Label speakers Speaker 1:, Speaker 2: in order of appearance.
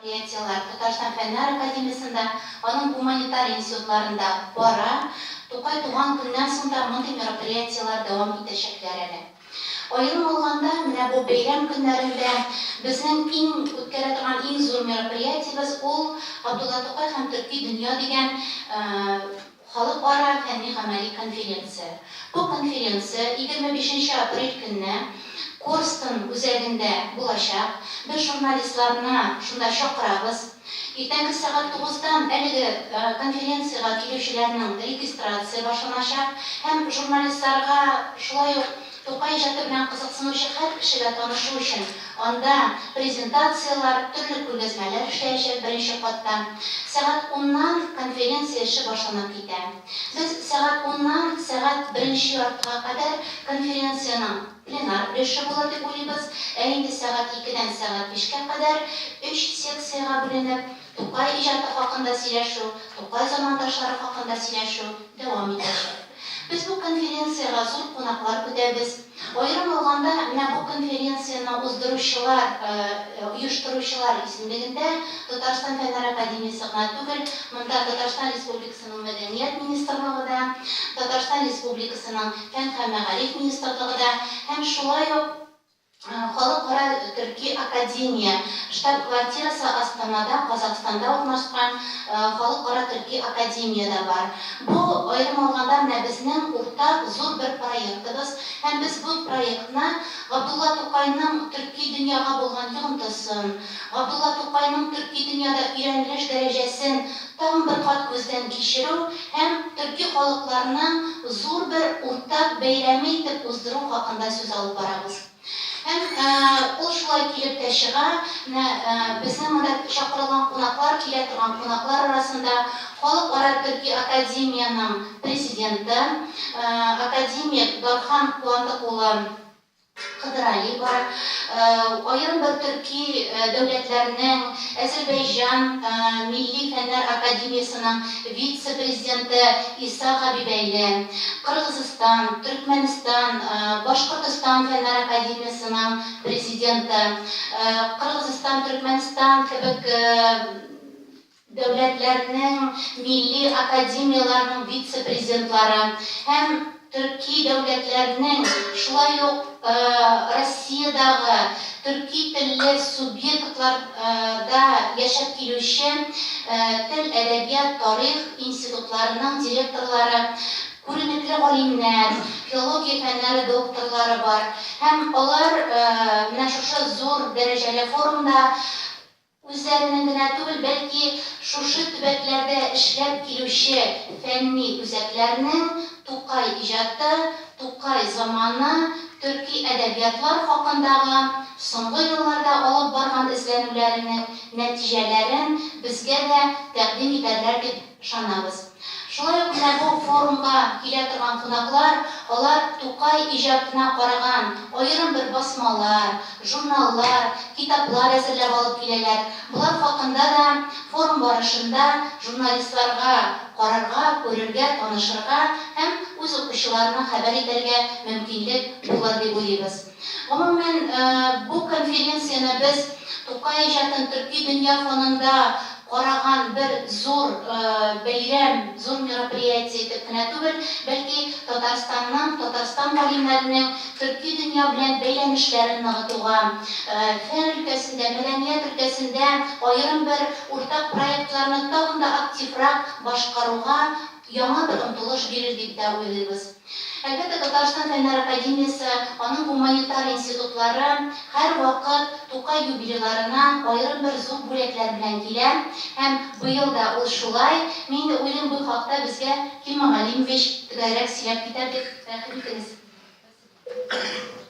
Speaker 1: Мероприятиеләр Татарстан Фәннәр академиясендә, аның гуманитар институтларында бара. Тукай туган көннән соң да мондый мероприятиеләр дәвам итәчәкләр әле. Аерым алганда, менә бу бәйрәм көннәрендә безнең иң үткәрә торган иң зур мероприятиебез ул Габдулла Тукай һәм төрки дөнья дигән Халыкара фәнни-гамәли конференция. Бу конференция 25 нче апрель көнне Корстон үзәгендә булачак. Без журналистларны шунда чакырабыз. Иртәнге сәгать тугыздан әлеге конференциягә килүчеләрнең регистрация башланачак һәм журналистларга шулай ук Тукай иҗаты белән кызыксынучы һәр кешегә танышу өчен анда презентацияләр, төрле күргәзмәләр эшләячәк беренче катта. Сәгать уннан конференция эше башланып китә. Без сәгать уннан сәгать беренче яртыга кадәр конференциянең пленар өлеше булыр дип уйлыйбыз, ә инде сәгать икедән сәгать бишкә кадәр өч секциягә бүленеп, Тукай иҗаты хакында сөйләшү, Тукай замандашлары хакында сөйләшү дәвам итәчәк. Без бу конференциягә зур кунаклар көтәбез. Аерым алганда, менә бу конференцияне уздыручылар, оештыручылар исемлегендә Татарстан Фәннәр академиясе гына түгел, монда Татарстан Республикасының Мәдәният министрлыгы да, Татарстан Республикасының Фән һәм мәгариф министрлыгы да һәм шулай ук Халыкара төрки академия, штаб-квартирасы Астанада, Казахстанда урнашкан Халыкара төрки академия дә бар. Бу, аерым алганда, менә безнең уртак зур бер проектыбыз һәм без бу проектны Габдулла Тукайның төрки дөньяга булган йогынтысын, Габдулла Тукайның төрки дөньяда өйрәнелеш дәрәҗәсен тагын бер кат күздән кичерү һәм төрки халыкларның зур бер уртак бәйрәме итеп уздыру хакында сүз алып барабыз. Һәм ул шулай килеп тә чыга, менә безнең монда чакырылган кунаклар, килә торган кунаклар арасында Халыкара төрки академиянең президенты, академик Дархан Куандык улы Кыдырали бар. Аерым бер төрки дәүләтләрнең, Әзербәйҗан Милли фәннәр академиясенең вице-президенты Иса Габибәйле, Кыргызстан, Төркмәнстан, Башкортостан фәннәр академиясенең президенты, Кыргызстан, Төркмәнстан кебек дәүләтләрнең милли академияләренең вице-президентлары һәм төрки дәүләтләрнең, шулай ук Россиядагы төрки телле субъектларда яшәп килүче тел, әдәбият, тарих институтларының директорлары, күренекле галимнәр, филология фәннәре докторлары бар һәм алар менә шушы зур дәрәҗәле форумда Үзләренең генә түгел, бәлки шушы төбәкләрдә эшләп килүче фәнни үзәкләрнең Тукай иҗаты, Тукай заманы, төрки әдәбиятлар хакындагы соңгы елларда алып барган эзләнүләренең нәтиҗәләрен безгә дә тәкъдим итәрләр дип ышанабыз. Шулай ук менә бу форумга килә торган кунаклар, алар Тукай иҗатына караган аерым бер басмалар, журналлар, китаплар әзерләп алып киләләр. Болар хакында да форум барышында журналистларга карарга, күрергә, танышырга һәм үз укучыларына хәбәр итәргә мөмкинлек булыр дип уйлыйбыз. Гомумән, бу конференцияне без Тукай иҗатын төрки дөнья фонында караган бер зур бәйрәм, зур мероприятие итеп кенә түгел, бәлки Татарстанның, Татарстан галимнәренең төрки дөнья белән бәйләнешләрен ныгытуга, фән өлкәсендә, мәдәният өлкәсендә аерым бер уртак проектларны тагын да активрак башкаруга яңа бер омтылыш бирер дип тә уйлыйбыз. Әлбәттә, Татарстан Фәннәр академиясе, аның гуманитар институтлары һәрвакыт Тукай юбилейларына аерым бер зур бүләкләр белән килә һәм быел да ул шулай. Мин инде уйлыйм, бу хакта безгә Ким Галимович төгәлрәк сөйләп китәр дип. Рәхим итегез. Спасибо.